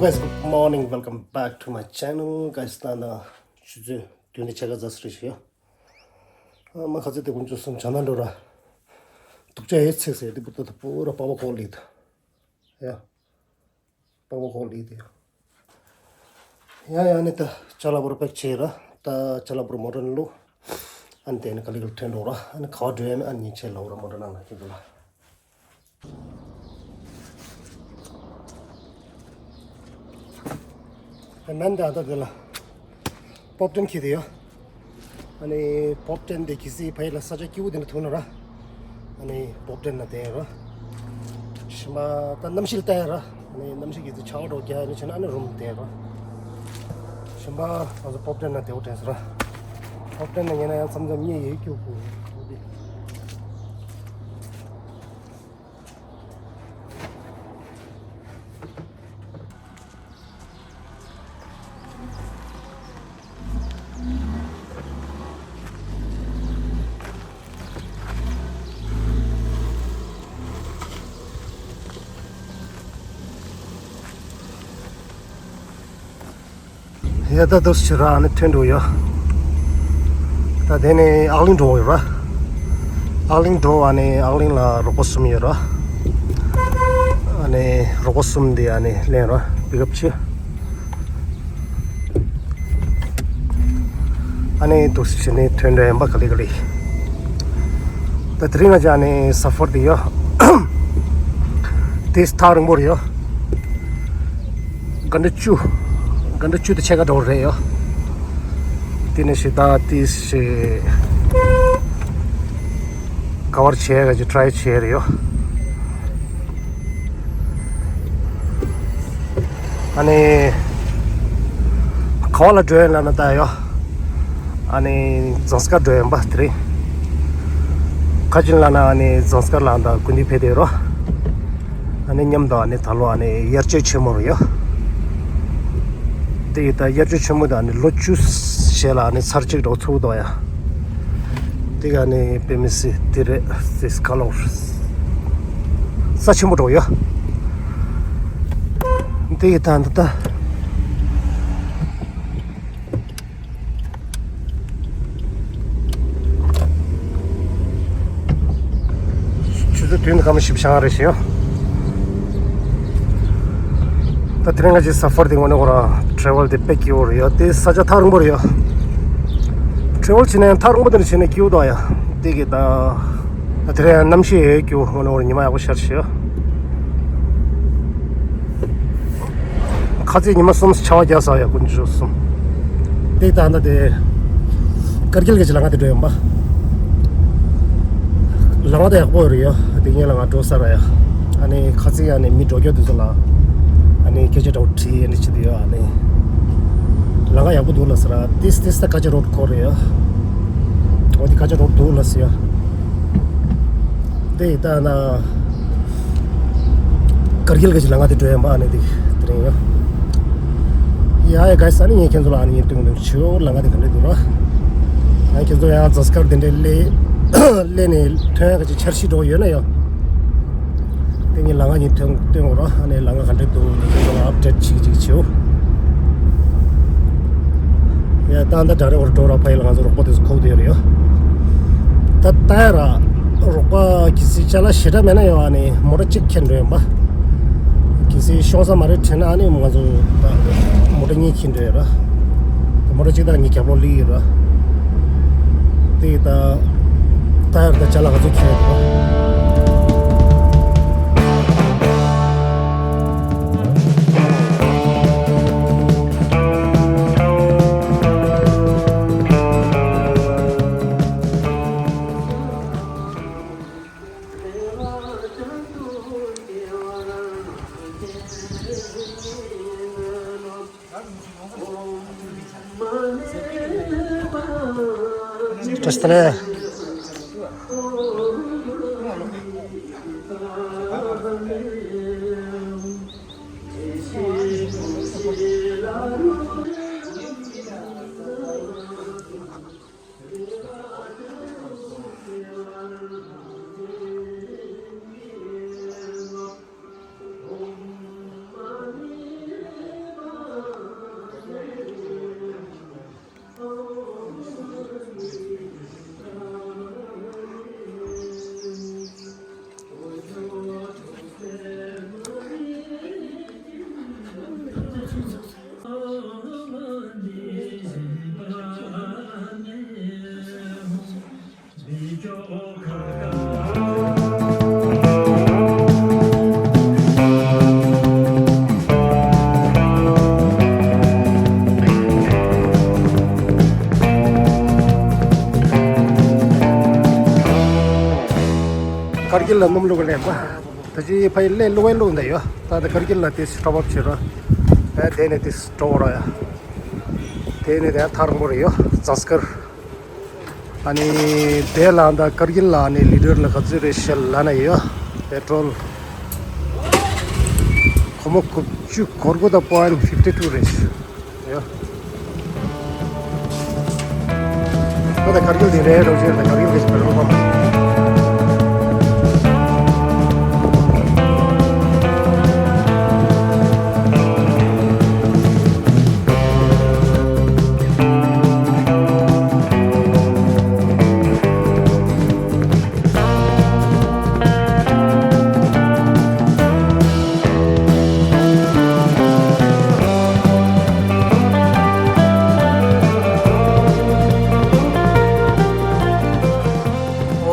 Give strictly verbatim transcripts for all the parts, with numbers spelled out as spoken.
Guys, good morning. Welcome back to my channel. Guys, ད་ནི་ཆུ་ཚོད་བདུན་དང་ཕྱེད་ཀ་ཙམ་རེད་ཤག་ཡ། ཨ་མ་ཁ་ཚ་དེ་དཀོན་མཆོག་གསུམ་བྱང་ན་འགྲོ་ར། སྡུག་ཅག་ཡོད་ཚིག་ཟེར་དེ་བུ་ད་ད་པུ་ར་པགས་པ་ཁོག་ལི་ད། ཡ། པགས་པ་ཁོག་ལི་དེ། ཡ་ཡ་ནི་ད་ཅ་ལག་པོར་པེག་བྱས་ར། ད་ཅ་ལག་པོར་མོ་ཊ་ནང་བླུགས། ཨ་ནི་དེ་ནི་ག་ལེ་ག་ལེ་ཐོན་འགྲོ་ར། ཨ་ནི་ག་བ་འགྲོ་ཡ་མེད་ཨ་ནི་ཉིན་ཆད་ལ་འོ་ར་མོ་ཊ་ནང་ལ་ཁྱེད་ཚོ་ལ། ཨ་མན་ད་ད་དེ་ལ་པོབ་ཏན་ཁྱེར་དེ་ཡོད། ཨ་ནི་པོབ་ཏན་དེ་གི་སི་ཕ་ཡི་ལ་ས་ཆ་སྐྱིད་པོ་དེ་འདྲ་ཐུག་ན་ར། ཨ་ནི་པོབ་ཏན་ན་དེ་ར། ཞིམ་པ་ད་གནམ་གཤིས་ལ་བལྟས་ར། ཨ་ནི་གནམ་གཤིས་ཀྱི་ཚེ་ཆར་པ་འདྲ་བོ་རྒྱག་ནི་བྱས་ན་ཨ་ནི་རུམ་དེ་ར། ཞིམ་པ་ང་ཚོ་པོབ་ཏན་ན་དེ་བོ་དྲན་སོང་ར། པོབ་ཏན་ན་ཉལ་ན་ཡང་མཚམས་མཚམས་གཉིད་ཡེ་སྐྱུག་པོ་འདུག་སྟེ། ཡ་ད་དུ་ཕྱི་ར་ཨ་ནི་ཐོན་འགྲོ་ཡ། ད་དེ་ནས་ཨག་གླིང་འགྲོ་ཡོད་ར། ཨག་གླིང་འགྲོ་ཨ་ནི་ཨག་གླིང་ལ་རོགས་པ་གསུམ་ཡོད་ར། ཨ་ནི་རོགས་པ་གསུམ་དེ་ཨ་ནི་ལེན་ར་པིག་ཨབ་བྱེད། ཨ་ནི་དུ་ཕྱི་ནས་ཐོན་འགྲོ་ཡིན་པ་ག་ལེ་ག་ལེ། ད་དེ་རིང་ང་ཅག་ཨ་ནི་ས་ཕར་དེ་ཡ། དེ་ཐག་རིང་པོ་རེད་ཡ། ག་འདྲ་བཅུ། ག་འདྲ་བཅུ་དང་ཕྱེད་ཀ་འགྲོ་རེད་ཡོ། དེ་ནས་ཞེ་ད་དེ་ཞེ་ག་བར་བྱས་ག་ཅིག་ཊ་རའི་བྱས་རེད་ཡོ། ཨ་ནི་ག་བ་ལ་འགྲོ་ཡིན་ལབ་ན་ད་ཡོ། ཨ་ནི་ཛངས་དཀར་འགྲོ་ཡིན་པ་དེ་རེད། ཁ་ཅིག་ལབ་ན་ཨ་ནི་ཛངས་དཀར་ལ་ད་སྐུ་མདུན་ཕེབས་བསྡད་རོ། ཨ་ནི་མཉམ་དུ་ཨ་ནི་ད་ལོ་ཨ་ནི་དབྱར་ཆོས་ཆེན་མོ་རུ་ཡོད། དེ་ཡི་ད་དབྱར་ཆོས་ཆེན་མོ་དང་ཨ་ནི་ལོ་བཅུ་ཞེ་ལ་ཨ་ནི་ཚར་གཅིག་འགྲོ་ཚུགས་འདུག་ཡ། དེ་ག་ནི་དཔེ་མི་སྲིད་དེ་རེད་སིས་ཁ་ལོར། ས་ཆེན་པོ་འགྲོ་ཡ། དེ་ཡི་ད་འདི་ད། ཆུ་ཚོད་བདུན་དང་སྐར་མ་བཞི་བཅུ་ཞེ་ལྔ་རེད་ཤག་ཡ། ད་དེ་རིང་ང་ཚོའི་ས་ཕར་དེ་དངོས་གནས་ཁོ་རང་ཊ་རེ་ཝལ་དེ་དཔེ་སྐྱིད་པོ་རེད་ཡ། དེ་ས་ཆ་ཐག་རིང་པོ་རེད་ཡ། ཊ་རེ་ཝལ་བྱས་ན་ཡང་ཐག་རིང་པོ་དེ་འདྲ་བྱས་ན་སྐྱིད་པོ་འདུག་ཡ། དེ་གི་ད། ད་དེ་རིང་ཡང་གནམ་གཤིས་ཡོད་སྐྱིད་པོ་དངོས་གནས་ཁོ་རང་ཉི་མ་ཡག་པོ་ཤར་ཤག་ཡ། ཁ་རྩང་ཉི་མ་གསུམ་ཆར་པ་རྒྱག་ས་ཡ་དཀོན་མཆོག་གསུམ། དེ་ད་ལྟ་དེ་ཀར་གིལ་གྱི་ལམ་ཁ་དེ་འགྲོ་ཡིན་པ། ལམ་ཁ་དེ་ཡག་པོ་རེད་ཡ། དེ་ངས་ལ་ང་འགྲོ་ས་ར་ཡ། ཨ་ནི་ཁ་རྩང་ཨ་ནི་མི་འགྲོ་རྒྱུ་དེ་ཚོ་ལ་ཨ་ནི་སྐད་ཆ་འདྲ་བོ་དྲིས་ཨ་ནི་བྱེད་དུ་ཡོད། ཨ་ནི་ལམ་ཁ་ཡག་པོ་འདུག་ལ་ཟེར་ར། ཏིས་ཏིས་ད་ཀ་ཅི་རོད་ཁོ་རེད་ཡ། འོ་དེ་ཀ་ཅི་རོད་འདུག་ལ་ཟེར་ཡ། དེ་ད་ན། ཀར་གིལ་གྱི་ལམ་ཁ་དེ་འགྲོ་ཡིན་པ་ཨ་ནི་དེ་དེ་རིང་ཡོད། ཡ་ཡ་ག་ས་ནི་ངས་ཁྱེད་ཚོ་ལ་ཨ་ནི་ངས་སྟོན་གི་འདུག་ཆུ་བོ་ལམ་ཁ་དེ་ག་འདྲ་འདུག་ར། ཡ་ཁྱེད་ཚོ་ཡང་ཛངས་དཀར་དེ་འདྲའི་སླེ་སླེ་ནས་ཐོན་ཡ་ག་ཅིག་འཆར་གཞི་འགྲོ་ཡོད་ན་ཡང་། དེ་ངས་ལམ་ཁ་ངས་སྟོན་སྟོན་གོ་ར། ཨ་ནི་ལམ་ཁ་ག་འདྲ་འདུག་ངས་ཁྱེད་ཚོ་ལ་ཨབ་ཌེཊ་ཅིག་ཅིག་བྱེད། ཡ་ད་ད་ད་རེ་བར་འགྲོ་ར་ཕ་ཡི་ལ་ང་ཚོ་རོགས་པ་དེ་ཚོ་ཁོག་དེ་ཡོད་རེད་ཡ། ད་ད་ཡ་ར་རོགས་པ་གི་སི་ཅ་ལག་ཞེ་དྲག་མེད་ན་ཡང་ཨ་ནི་མོ་ཊ་གཅིག་ཁྱེར་འགྲོ་ཡིན་པ། གལ་སྲིད་ཤོང་ས་མ་རེད་དྲན་ན་ཨ་ནི་ང་ཚོ་ད་མོ་ཊ་གཉིས་ཁྱེར་འགྲོ་ཡོད་ར། ད་མོ་ཊ་གཅིག་དང་གཉིས་རྒྱབ་ལོགས་སླེབས་ཡོད་ར། དེ་ད་ད་ཡར་ད་ཅ་ལག་ག་ཚོད་ཁྱེར་ཡོད་ར། ཀར་གིལ་ལ་སྣུམ་བླུགས་ལེན་པ། ད་ཅི་ཕ་ཡི་ལས་བླུགས་བླུགས་འདི་ཡོད། ད་ད་ཀར་གིལ་ལ་དེ་སི་ཊོབ་ཨབ་བྱེད་རོགས། ཨ་དེ་ནས་དེ་སི་ཊོབ་རོགས་ཡ། དེ་ནས་དེ་ཐག་རིང་པོ་རེད་ཡོད་ཛང་སི་ཀར། ཨ་ནི་དེ་ལ་ད་ཀར་གིལ་ལ་ཨ་ནི་ལི་ཊར་ལ་ག་ཚོད་རེད་ཤག་ལབ་ན་ཡོད། པེ་ཊོལ་སྒོར་མོ་དགུ་བཅུ་གོར་དགུ་དང་པོ་ཨིན་ཕིབ་ཊི་ཊུ་རེད་ཤག་ཡོད། ད་ད་ཀར་གིལ་དེ་རེད་རོགས་བྱེད། ད་ཀར་གིལ་དེ་ཞིག་པེ་ཊོལ་པམ་པ།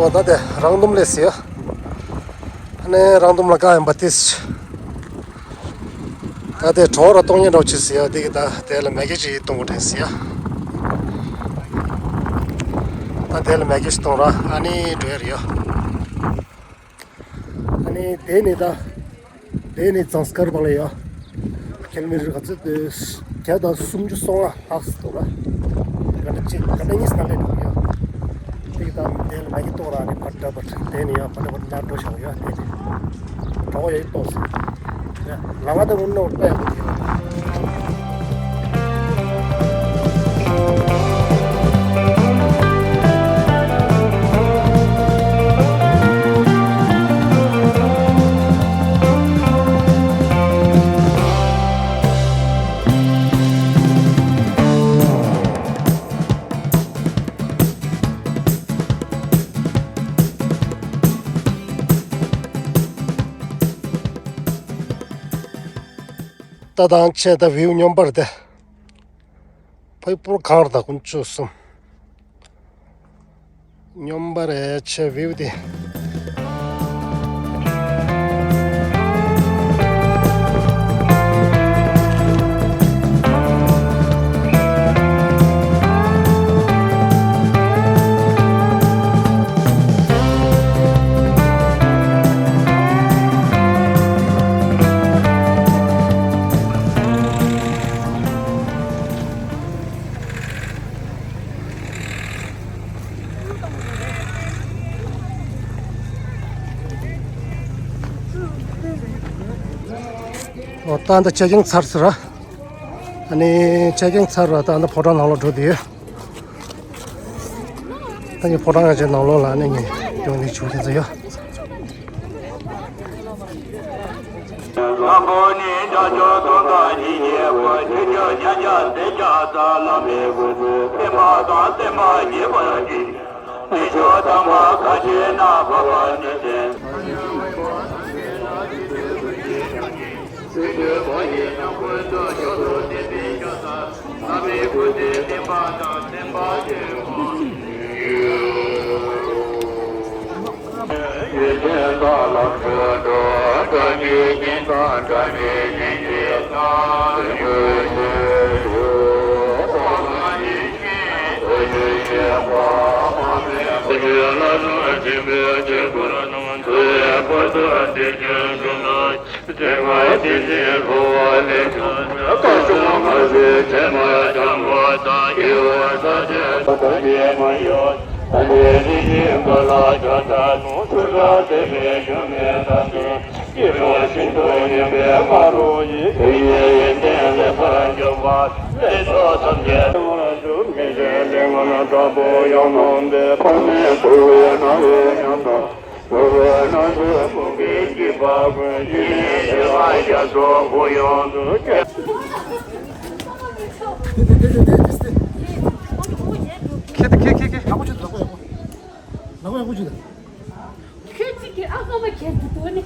ཨོ་ད་དེ་རང་དུམ་ལས་ཟེར་ཡ། ཨ་ནི་རང་དུམ་ལ་བཀག་ཡིན་པ་དེ། ད་དེ་གྲོགས་ར་གཏོང་ཉན་འདྲ་བོ་བྱེད་ཟེར་ཡ། དེ་གི་ད་དེ་ལ་མེ་གེ་ཅིག་གཏོང་དགོས་དྲན་ཟེར་ཡ། ད་དེ་ལ་མེ་གེ་ཅིག་གཏོང་ར་ཨ་ནི་འགྲོ་ཡ་རེད་ཡ། ཨ་ནི་དེ་ནི་ད་དེ་ནི་ཛང་སི་ཀར་བ་ལ་ཡ། ཁིལ་མི་ཊར་ག་ཚོད་དེ་བརྒྱ་དང་སུམ་ཅུ་སོ་ལྔ་ལྷག་ཙམ་འདུག་ལ། དེ་ག་འདྲ་གཅིག་ག་འདྲ་གཉིས་སུ་ན་ལེན་འདུག་ཡ། དེ་གི་ད་དེ་ལ་མ་གི་གཏོང་ར་ནི་ཕར་འདྲ་པར་དེ་ནི་ཡ་ཕར་འདྲ་པར་ན་འགྲོ་བཞག་ཡ། དེ་ནི་གྲོགས་ཡ་ཡི་གཏོང་ཟེར། ལ་ང་ད་འུ་ནོར་པས། ད་དང་ཆེ་ད་བིའུ་སྙོམས་པར་དེ། ཕ་ཡི་པུར་གང་ར་ད་ཀུན་སྤྱོད་གསུམ། སྙོམས་པར་ཆེ་བིའུ་དེ། ཨོ་ད་འདི་ཅེག་ཨིན་ཚར་ཟེར་ར། ཨ་ནི་ཅེག་ཨིན་ཚར་ར་ད་འདི་ཕོ་བྲང་ནང་ལོགས་འགྲོ་དུས། ད་ངས་ཕོ་བྲང་ཡང་ཅིག་ནང་ལོགས་ལ་ནི་ངས་ཡོང་ནས་བྱུང་ཟེར་ཡ། ཁྱེད་ཁྱེད་ཁྱེད་ཁྱེད། ཁྱེད་ཅིག་གིས་ཨ་ཁ་མ་ཁྱེར་དུ་འདུག་ནི།